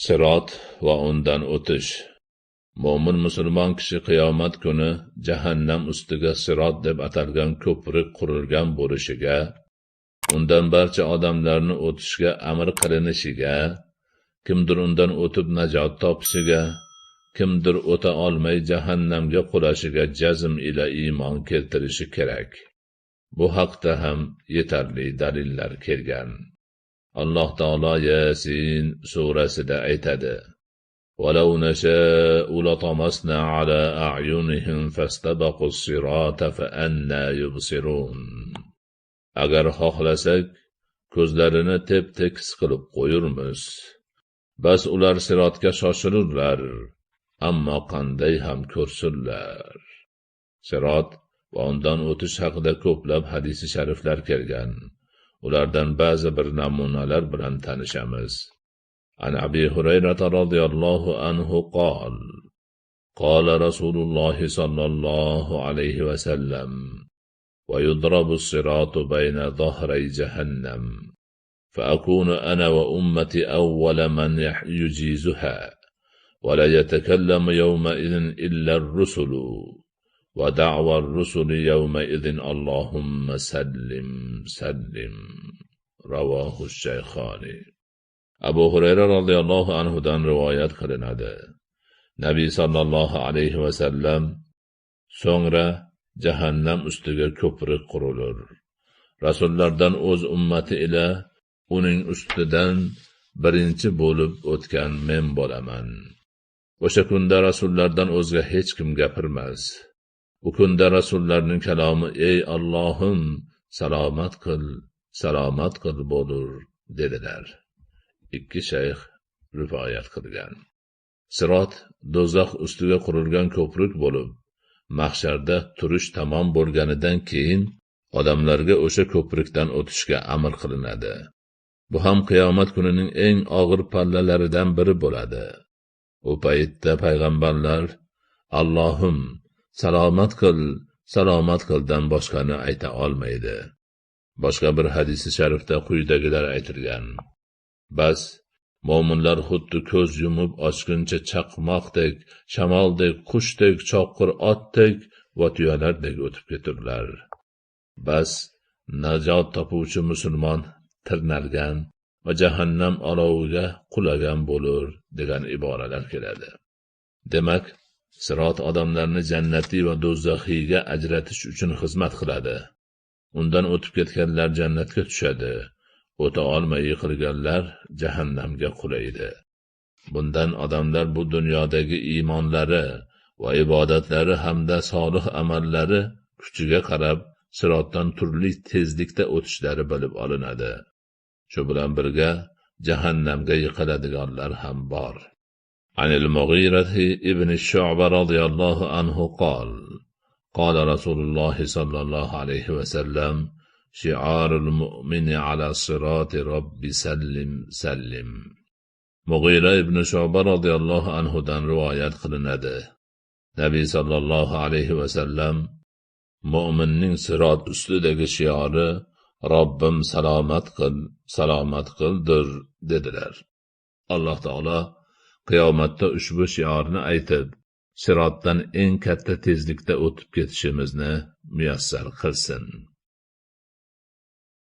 Sirot va undan o'tish. Mo'min musulmon kishi qiyomat kuni jahannam ustiga sirot deb atalgan ko'prik qurilgan bo'lishiga, undan barcha odamlarni o'tishga amr qilinishiga, kimdir undan o'tib najot topishiga, kimdir o'ta olmay jahannamga qulashiga jazm ila iymon keltirishi kerak. Bu haqda ham yetarli dalillar kelgan. Alloh taolo Yasin surasida aytadi: "Walau nasha'u latamasna ala a'yunihim fastabaqu as-sirata fa anna yubsirun." Agar xohlasak, ko'zlarini tep-tekis qilib qo'yurmiz. Bas ular sirotga shoshilurlar, ammo qanday ham ko'rsinlar. Sirot va undan o'tish haqida ko'plab hadisi shariflar kelgan. Ulardan ba'zi bir namunalar bilan tanishamiz. An Abi Hurayrata radhiyallohu anhu qol: Qala Rasululloh sallallohu alayhi va sallam: "Va yudrabu as-siratu bayna dhahray jahannam, fa akunu ana va ummati awwala man yujizuha, va la yatakallamu yawma idhin illa ar-rusulu, va da'wa ar-rusuli yawma idhin Allahumma sallim sallim." Rawahu ash-Shaykhani. Abu Hurayra radhiyallohu anhu dan rivoyat qilinadi. Nabiy sallallohu alayhi va sallam: so'ngra jahannam ustiga ko'prik qurilur. Rasullardan o'z ummati ila uning ustidan birinchi bo'lib o'tgan men bo'laman. O'sha kunda rasullardan o'zga hech kim gapirmas. U kunda rasullarning kalomi: "Ey Allohim, salomat qil, salomat qil" bo'lur, dedilar. Ikki shayx rivoyat qilgan. Sirot do'zax ustiga qurilgan ko'prik bo'lib, mahsharda turish tamom bo'lganidan keyin odamlarga o'sha ko'prikdan o'tishga amr qilinadi. Bu ham qiyomat kunining eng og'ir pallalaridan biri bo'ladi. U paytda payg'ambarlar "Allohim, salomat qil, salomat qildan boshqani ayta olmaydi. Boshqa bir hadisi sharifda quyidagilar aytilgan: Bas mo'minlar xuddi ko'z yumib ochguncha chaqmoqdek, shamoldek, qushdek, chopqir otdek va tuyalardek o'tib keturlar. Bas najot topuvchi musulmon tirnalgan va jahannam oloviga qulagan bo'lur degan iboralar keladi. Demak, sirot odamlarni jannatiy va do'zaxiyga ajratish uchun xizmat qiladi. Undan o'tib ketganlar jannatga tushadi, o'ta olmay yiqilganlar jahannamga qulaydi. Bundan odamlar bu dunyodagi iymonlari va ibodatlari hamda solih amallari kuchiga qarab sirotdan turli tezlikda o'tishlari bilib olinadi. Shu bilan birga jahannamga yiqiladiganlar ham bor. عن المغيرة ابن الشعبة رضي الله عنه قال: قال رسول الله صلى الله عليه وسلم: شعار المؤمن على صراط رب سلم سلم. Mughira ibn Shu'ba radhiyallohu anhu dan rivoyat qilinadi. Nabiy sallallohu alayhi va sallam: mo'minning sirot ustidagi shiori Robbim salomat qil, salomat qildir dedilar. Alloh taolo qiyomatda ushbu shiorni aytib, sirotdan eng katta tezlikda o'tib ketishimizni muyassar qilsin.